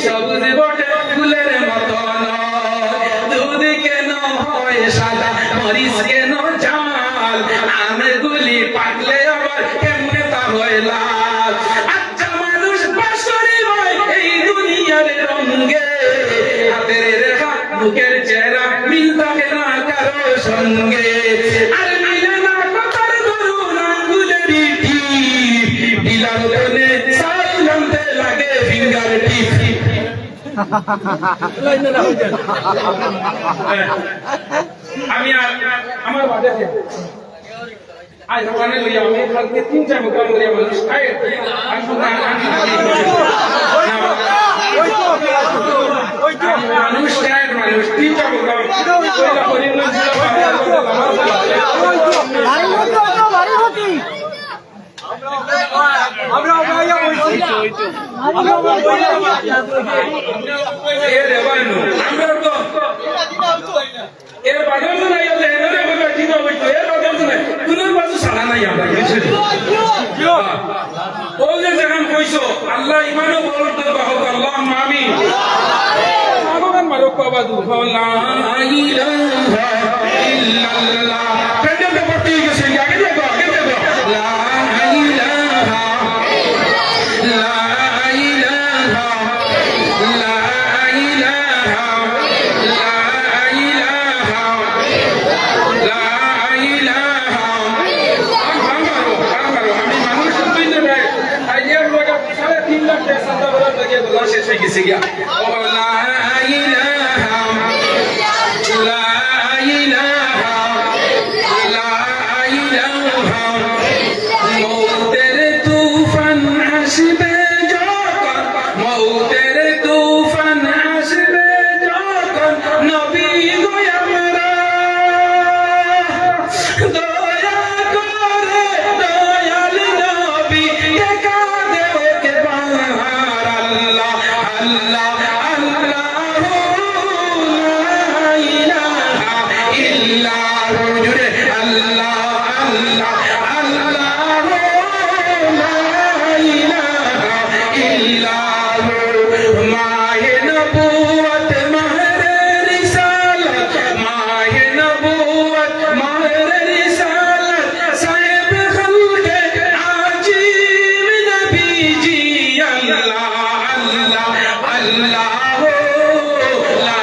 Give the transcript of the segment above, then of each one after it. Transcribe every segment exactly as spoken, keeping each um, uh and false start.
সবুজ বটে ফুলের মতো নয়, দুধ কেন হয় সাদা, মরিচ কেন ঝাল, আমগুলি পাকলে আবার কেমনে তা হয় লাল। আচ্ছা মানুষ বাস করে ভাই এই দুনিয়ার রঙে, হাতের রেখা মুখের চেহারা মিল থাকে না কারো সঙ্গে। আর মিলে না কথার ধরুন আঙ্গুলের টিপ, টিলার বনে চাউল আনতে লাগে ফিঙ্গার টিপ। আমি আর আমার বাদে আজ ওখানে লইয়া আমি কালকে তিন চার প্রোগ্রাম লইয়া মানুষ খায়। আমি শুধু আমি, আমি, আমি, মানুষ খায়, মানুষ তিন চার প্রোগ্রাম। পয়লা করিমগঞ্জ জেলা, এ রে ভাই, আমরা তো এর বাদে তো নাই, ওদের এমন একটা কি না হইতো, এর বাদে তো নাই, কোনো বাজু ছাড়া নাই আমরা, বুঝলি? ও যে যেখান কইছো, আল্লাহ ইমানও বল তো বাহক, আল্লাহুম্মা আমিন। আগমন মারুক বাবা দু। লা ইলাহা ইল্লাল্লাহ। প্যান্ডেলটা ভর্তি হয়ে গেছে, আগে দেখো, আগে দেখো। লা ইলাহা, লা ইলাহা লা ইলাহা, লা ইলাহা, লা ইলাহা। আরো মারো, আরো মারো। আমি মানুষ শুনতেই তো নাই। আইয়ার লাগা সাড়ে তিন লাখ টাকা চান্দা করার লাগিয়া গলা শেষ হয়ে গেছে গিয়া। ও লা ইলাহা, লা ইলাহা, লা ইলাহা। মৌতের তুফান আসবে যখন, মৌতের তুফান আসবে যখন, নবী গো আমরা, দয়া করে দয়াল নবী, টেকা দেও একবার। আল্লাহ, আল্লাহ, আল্লাহু লা ইলাহা ইল্লাহু। জোরে, আল্লাহ, আল্লাহ, আল্লাহু লা ইলাহা ইল্লাহু। মাহে নবুয়ত, মাহে রিসালত, মাহে নবুয়ত, মাহে রিসালত, সাহেব খালকে আজিম নবীজি। আল্লাহ, আল্লাহ, আল্লাহু লা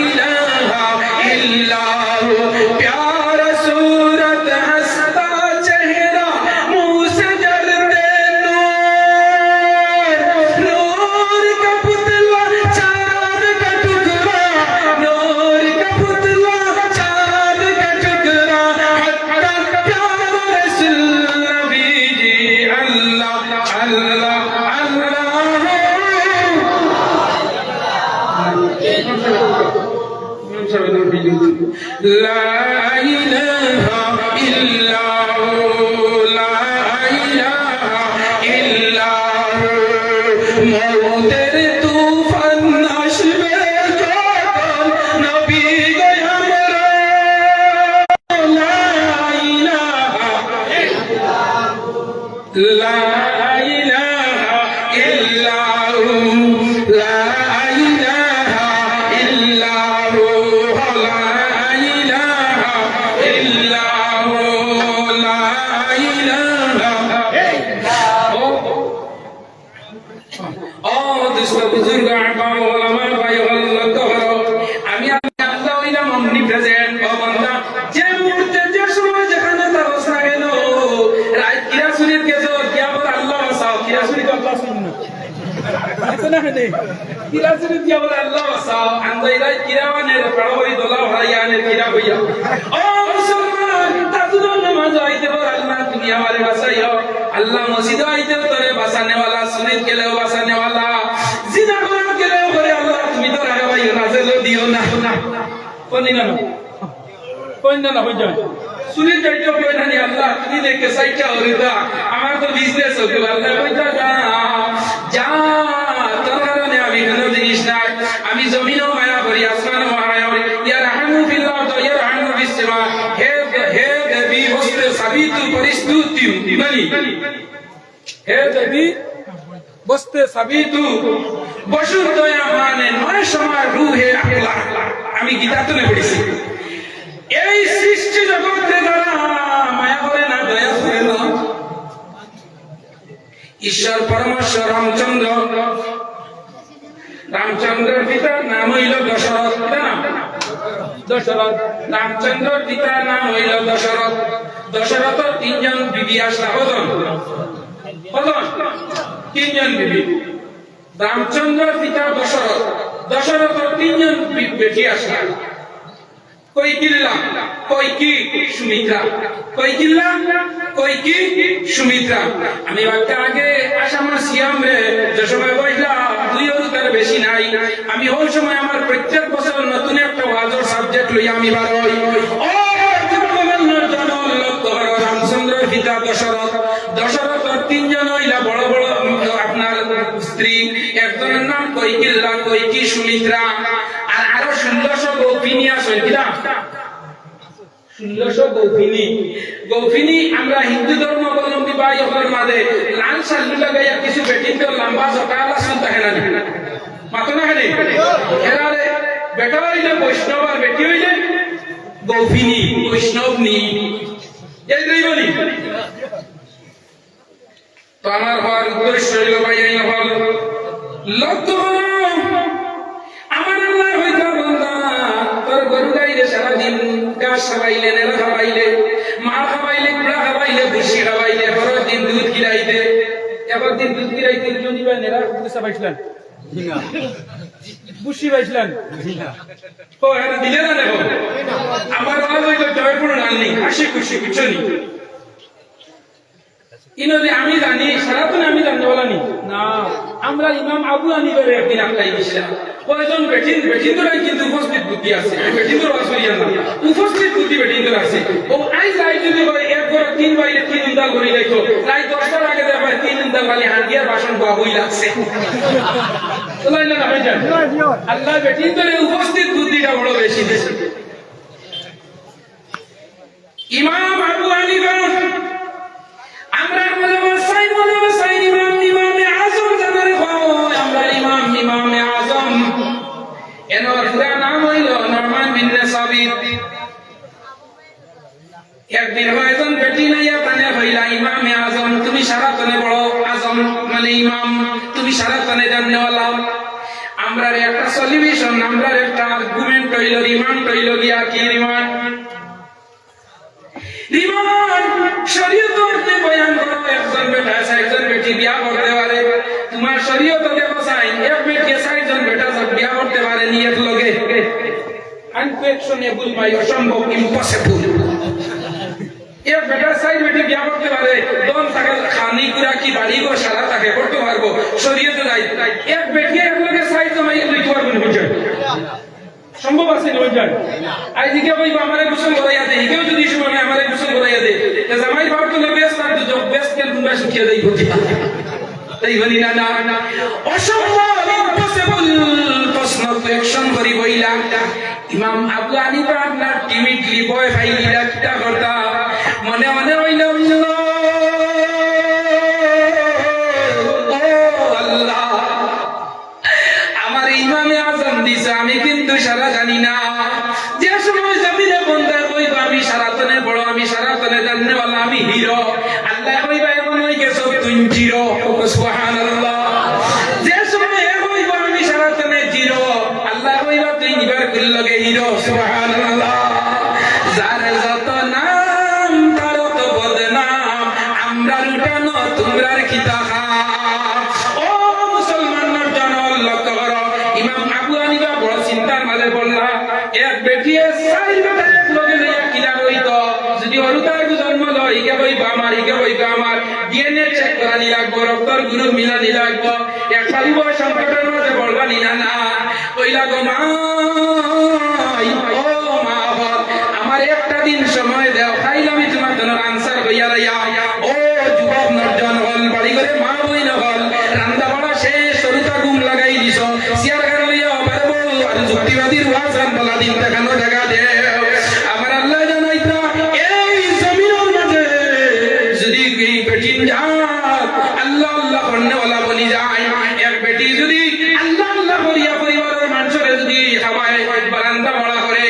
ইলাহা ইল্লাহু। प्यारा सूरत हंसता चेहरा, मुंह से झरते नूर, नूर का पुतला चांद का टुकड़ा, नूर का पुतला चांद का टुकड़ा, हत्ता प्यारा रसूल नबी जी। अल्लाह, अल्लाह, अल्लाह। লা ইলাহা ইল্লাহু, লা ইলাহা ইল্লাহু। মউতের তুফান আসবে যখন, নবী গো আমরা, লা ইলাহা ইল্লাহু। لا إله إلا هو، لا إله إلا هو، لا إله إلا هو، لا إله إلا هو। ও দোস্ত বুজুর্গ, আহবাব, ওলামা, ভাই, লক্ষ্য করো। আমি আল্লাহ অইলাম omnipresent। ও বান্দা, যে মুহূর্তে, যে সময়, যেখানে থাকস না কেন, রাইত কিরা চুরিত গেছো, গিয়া বল আল্লাহ বাঁচাও, কিরা চুরিত আল্লাহ শুন না। আছে না, নেই? কিরা চুরিত গিয়া বল আল্লাহ বাঁচাও, আন্দাই রাইত কিরা আনের, পাড়া বাড়ি দোলা হরাই আনের কিরা হইয়া। ও মুসলমান, তাহাজ্জুদর নামাজ আইতে বল আল্লাহ, তুমি আমারে বাঁচাইও। আল্লাহ মসজিদে আইতেও তোরে বাঁচানেওয়ালা, চুরিত গেলেও বাঁচানেওয়ালা, জিনা করার গেলেও করে আল্লাহ, তুমি তো রাগাবাইও না, জেলও দিও না। কোন দিন না? কোন দিন না হয়ে যায়? চুরিত যাইতে হবে না নি আল্লাহ, তুমি দেখে সাইডটা হরে দা, আমার তো business হবে, আল্লাহ কইতা যা, যা, তোর কারণে আমি কোনো জিনিস নাই, আমি জমিনও মায়া করি, আসমানও মায়া করি, ইয়ারহামু ফিল্লাহ, ইয়ারহামু ফিস সামা, হে, হে দেবী, বস্তে সাবিতু পরিস্তুতি, মানে, হে দেবী, বস্তে সাবিতু, বসন্ত তার তো নেই পড়েছি। এই সৃষ্টি জগতে যারা মায়া করে না, দয়া করে না, ঈশ্বর পরমেশ্বর রামচন্দ্র, রামচন্দ্রর পিতার নাম অইল দশরথ। কি নাম? দশরথ। রামচন্দ্রর পিতার নাম অইল দশরথ। দশরথর তিনজন বিবি আছলা। কয়জন? কয়জন? তিনজন বিবি। রামচন্দ্রর পিতা দশরথ, দশরথর তিনজন বি-, বেটি আছলা। কৈকিল্লা, কৈকি, সুমিত্রা। কৈকিল্লা, কৈকি, সুমিত্রা। আমি বাক্কা আগে আসামর সিয়াম রে, যে সময় বইলাম, দুই অরুতার বেশি নাই। আমি ওই সময় আমার প্রত্যেক বছর নতুন একটা ওয়াজর subject লইয়া আমি বার হই। ও যুবকবৃন্দ, জন লক্ষ্য করো, রামচন্দ্রর পিতা দশরথ, দশরথর তিনজন অইলা বড় বড়, উম, আপনার স্ত্রী, একজনর নাম কৈকিল্লা, কৈকি, সুমিত্রা, আর আরো ষোলোশো গৌপিনী আছে, কিতা? ষোলোশো গৌপিনী। গৌপিনী আমরা হিন্দু ধর্মাবলম্বী ভাই অকলর মাঝে লাল শালু লাগাইয়া কিছু বেটিন্তর লম্বা চটা আলা চুল থাকে না নি? মাতো না কেনে? এরারে বেটা অইলে বৈষ্ণব আর বেটি অইলে গৌপিনী, বৈষ্ণব নি। এই দুই বলি। তো আমার হওয়ার উদ্দেশ্য অইল, ভাই, এই হল লক্ষ্য করো। আমার আল্লায় কইতা, "বান্দা, তোর গরু গাইরে সারাদিন ঘাস খাবাইলে, নেড়া খাবাইলে, মাড় খাবাইলে, কুড়া খাবাইলে, ভুসি খাবাইলে, পরের দিন দুধ খিলাইতে, এবার দিন দুধ খিলাইতে, দুধ দিবা, নেড়া, ভুসি পাইছলাম, ভুসি পাইছলাম।" ও, এটা দিলে না দেখো। আমার ওয়াজ অইল জয়পুর রান্নি, হাসি খুশি, বুঝছো নি? ইনো যে আমি জানি, সারাতনে আমি জানতে পারলাম নি? না, আমরা ইমাম আবু হানিফারে একদিন আটকাই দিছিলাম। কয়জন বেটিন, বেটিন্তর কিন্তু উপস্থিত বুদ্ধি আছে, আমি বেটিন্তর ওয়াজ করিয়ার না, উপস্থিত বুদ্ধি বেটিন্তর আছে। ও আইজ রাইত যদি কয় এক ঘরে তিন বাইরে তিন উন্দাল করি যাইতো, রাইত দশটার আগে দেখা যায় তিন উন্দাল খালি হান্ডিয়ার বাসন ধোয়া বই লাগছে। তো তাই না, না, ভাইজান? আল্লাহ বেটিন্তরে উপস্থিত বুদ্ধিটা বড় বেশি দিছে। ইমাম আবু হানিফা, আমরার মধ্যে বসাইন, মধ্যে বসাইন ইমাম, ইমামে আজম যারে কয়, আমরার ইমাম, ইমামে আজম। এনর পুরা নাম অইল নুমান বিন সাবিত। একদিন কয়জন বেটিন আইয়া তানে কইলা, "ইমামে আজম, তুমি সারাতনে বড়, আজম মানে ইমাম, তুমি সারাতনে জাননেওয়ালা।" আমরার একটা solution, আমরার একটা argument অইল, remand অইল গিয়া, কি remand? Remand, শরীয়তে বয়ান করো, একজন বেটা চাইরজন বেটি বিয়া করতে পারে। তোমার শরীয়তে দেখো চাই, এক বেটি চাইরজন বেটা বিয়া করতে পারে নি একলগে? Unquestionable, ভাই, অসম্ভব, impossible। এক বেটা চাইর বেটি বিয়া করতে পারে, ধন থাকে, খানি কুড়া কি বাড়ি ঘর সারা থাকে, করতে পারবো, শরীয়তে যাই। এক বেটি একলগে চাইরজন মাইয়া লইতে পারবো না, বুঝছেন? সম্ভব আছে নি, বুঝছেন? আইজ ইগে কইবা, "আমারে গোসল করাইয়া দে", ইগেও যদি সময় হয়, "আমারে গোসল করাইয়া দে", তে জামাই বাপ তো বেশ তার দুজক, বেশ কেন তোমরা শুকিয়ে যাই, বুঝি? তাই বলি না, না, না। অসম্ভব, impossible প্রশ্ন, question করি বইলা। ইমাম আবু হানিফা আপনার timidly ভয় পাই দিলা, কিতা করতা? মনে মনে কইলা, "ও আল্লাহ, আমারে ইমামে আজম দিছে, আমি কিন্তু সারা জানি না।" যে সময় জমিনে বন্দায় কইবা, "আমি সারাতনে বড়, আমি সারাতনে জাননেওয়ালা, আমি hero", আল্লায় কইবা, "এখন অই গেছো তুই zero।" সুবহানাল্লাহ। যে সময় এ কইবা, "আমি সারাতনে zero", আল্লায় কইবা, "তুই নিবার কুল লগে hero।" সুবহানাল্লাহ। যার যত নাম, তার তো বদনাম। আমরার উঠানো, তোমরার কিতা খাম? ও মুসলমানর জন, লক্ষ্য করো, ইমাম আবু হানিফা বড় চিন্তার মাঝে পড়লা। এক বেটিয়ে চাইর বেটা একলগে লইয়া কিলা রইতো, যদি হুরুতার জন্ম লয়, ইগে কইবা আমার, ইগে কইবা আমার, DNA check করানি লাগবো, রক্তর group মিলানি লাগবো। এক পারিবারিক সংকটর মাঝে পড়বা নি না, না। কইলা গো মাই, ও মা বল, আমারে একটা দিন সময় দেও, কাইল আমি তোমার জন্য answer কইয়া লইয়া। ও যুবক নরজন অকল, বাড়ি ঘরে মা বইন অকল, রান্দা বাড়া শেষ, হুরুতা ঘুম লাগাই দিছো, চেয়ার খান লইয়া পারবো, আর যুক্তিবাদীর ওয়াজ রান বালা দিন দেখানো জাগা দেও। আমার আল্লায় জানাইতা, এই জমিনর মাঝে যদি এই বেটিন জাত আল্লাহ আল্লাহ করনেওয়ালা বনি যায়, এক বেটি যদি আল্লাহ আল্লাহ করিয়া পরিবারর মানষরে যদি খাবায়, বারান্দা বাড়া করে,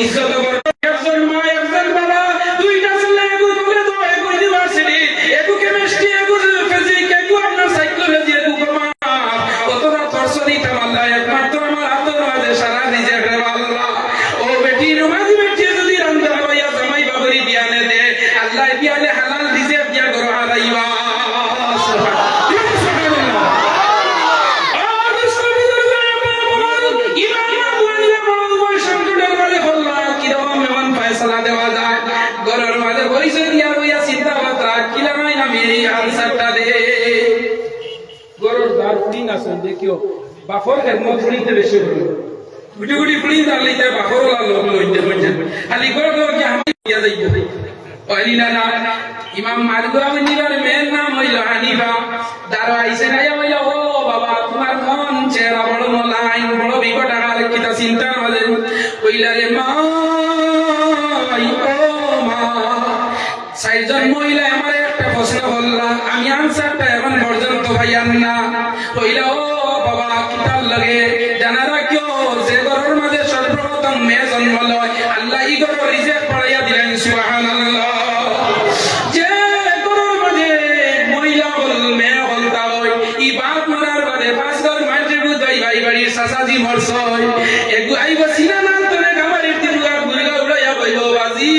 একজন মা, একজন বাবা, দুইটা ছেলে, এগু কলেজো, এগু ইউনিভার্সিটি, এগু কেমিস্ট্রি, এগু ফিজিক্স, এগু আপনার সাইকোলজি, এগু কমার্স। অতটা খরচ দিতাম আল্লাহ, একমাত্র আমার আতর মাঝে সারা রিজিক রে আল্লাহ। ও বেটি, নমাজি বেটি যদি রান্দা বাড়া জামাই বাবুরে বিয়ানে দে, আল্লায় বিয়ানে হালাল রিজিক দিয়া ঘরো হারাইবা। সুবহানাল্লাহ। আর দোস্ত বুজুর্গ, ইমাম আবু হানিফা বড় বড় সংকটর মাঝে পড়লা, কিরকম এমন ফয়সালা দেওয়া যায়? ঘরর মাঝে বইছে দিয়া বইয়া চিন্তা বার্তা, কিলা মাই আমি এই আনসারটা দে। ঘরর যার ফুড়িন আছে, দেখিও, বাপর খেদমত ফুড়িতে বেশি অইবো। গুটি গুটি ফুড়িন থাকলে ইতা বাপর ওলা লোক লইতে হইছে। খালি ঘর ঘর গিয়া আমি দিয়া যাইব। অইলি না, না। ইমাম আবু হানিফার মেয়ের নাম অইলো হানিফা। দারো আইছে না, ইয়া অইলো, "ও বাবা, তুমার মন চেহারা বড় মোলায়েম, বড় বিকট আকার, কিতা চিন্তার মাঝে?" অইলা, "রে মা, ও মা।" চাইরজন মহিলায় আমারে একটা প্রশ্ন করলা, আমি আনসারটা এখন পর্যন্ত পাইয়ার না। কইলা, "ও বাবা, কিতার লাগি?" জানা রাখিও, যে ঘরর মাঝে সর্বপ্রথম মেয়ে জন্ম লয়, আল্লায় ই ঘরর রিজিক বাড়াইয়া দিলাইন, সুবহানাল্লাহ। যে ঘরর মাঝে মহিলা অকল, মেয়ে অকল তা অয়, ই বাপ মরার বাদে পাঁচ ঘর মানষে বুঝাই ভাই বাড়ির চাচাজি মরছইন, এগু আইব সিনা না তোরে গামারির দিকে মুরগা উড়াইয়া কইব, "বাজি,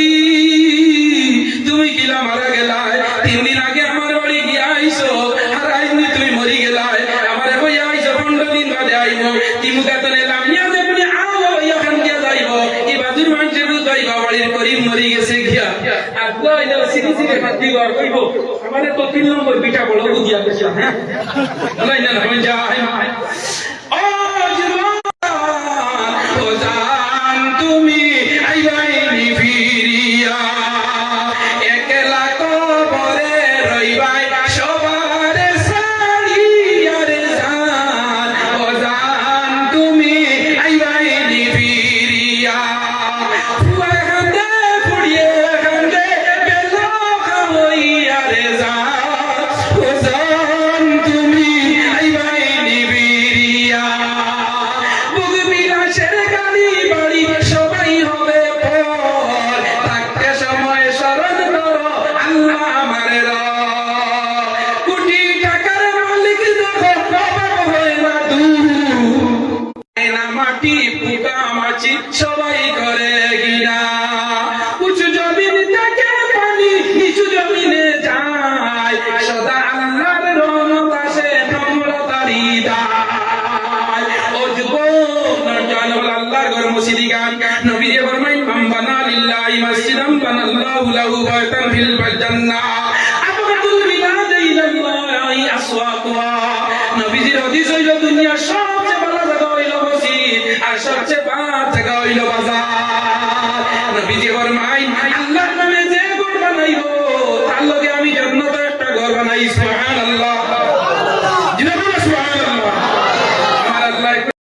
তুমি কিলা মারা গেলায়? তিন দিন আগে আমার বাড়ি গিয়া আইছো, আর আইজ নি তুমি মরি গেলায়। আমারে কইয়া আইছো পনরো দিন বাদে আইব।" তিমুকা তনে লামিয়া যে তুমি আও, ইয়া খান দিয়া যাইব। ই বাজুর মানষে বুঝাইবা বাড়ির করিম মরি গেছে গিয়া। আর বুয়া অইলে সিধি সিধি খাদ্দি ঘর কইব, "আমারে তো তিন নম্বর বিটা বড় বুঝিয়া গেছে, হ্যাঁ?" বলাই না, না, আমি যাই। ও জুয়ান, ও জান, তুমি আইবায় নি ফিরিয়া, একলা কবরে রইবায় সবারে ছাড়িয়া রে জান। ও জান, তুমি আইবায় নি ফিরিয়া, ফুয়ায় কান্দে, ফুড়িয়ে কান্দে, বেলা খাওয়াইয়া রে জান। ও জান, তুমি আইবায় নি ফিরিয়া। বুক বিলাসের গাড়ি বাড়ি সবাই হবে পর। থাকতে সময় স্মরণ করো আল্লাহ আমার রব। কোটি টাকার মালিক দেখো, অভাব হয় না দূর। না মাটি, পোকা মাছি সবাই করে ঘৃণা। উঁচু জমিন থেকে পানি নিচু জমিনে যায়, সদা আল্লাহর রহমত আসে নম্রতার হৃদয়। ও যুবক, নওজোয়ান অকল, আল্লাহর ঘর মসজিদ ইখান। নবীজি ফরমাইন, "মান বানা লিল্লাহি মসজিদান বানাল্লাহু লাহু বাইতান ফিল জান্নাহ।" আবগাদুল বিলাদি ইলাল্লাহি আসওয়াকুহা। নবীজির হাদিস অইলো, দুনিয়ার সবচেয়ে ভালা জাগা অইলো মসজিদ, আর সবচেয়ে বাদ জাগা অইলো বাজার। নবীজি ফরমাইন, "আল্লাহর নামে যে ঘর বানাইবো, তার লগে আমি জান্নাতো একটা ঘর বানাই।" সুবহানাল্লাহ।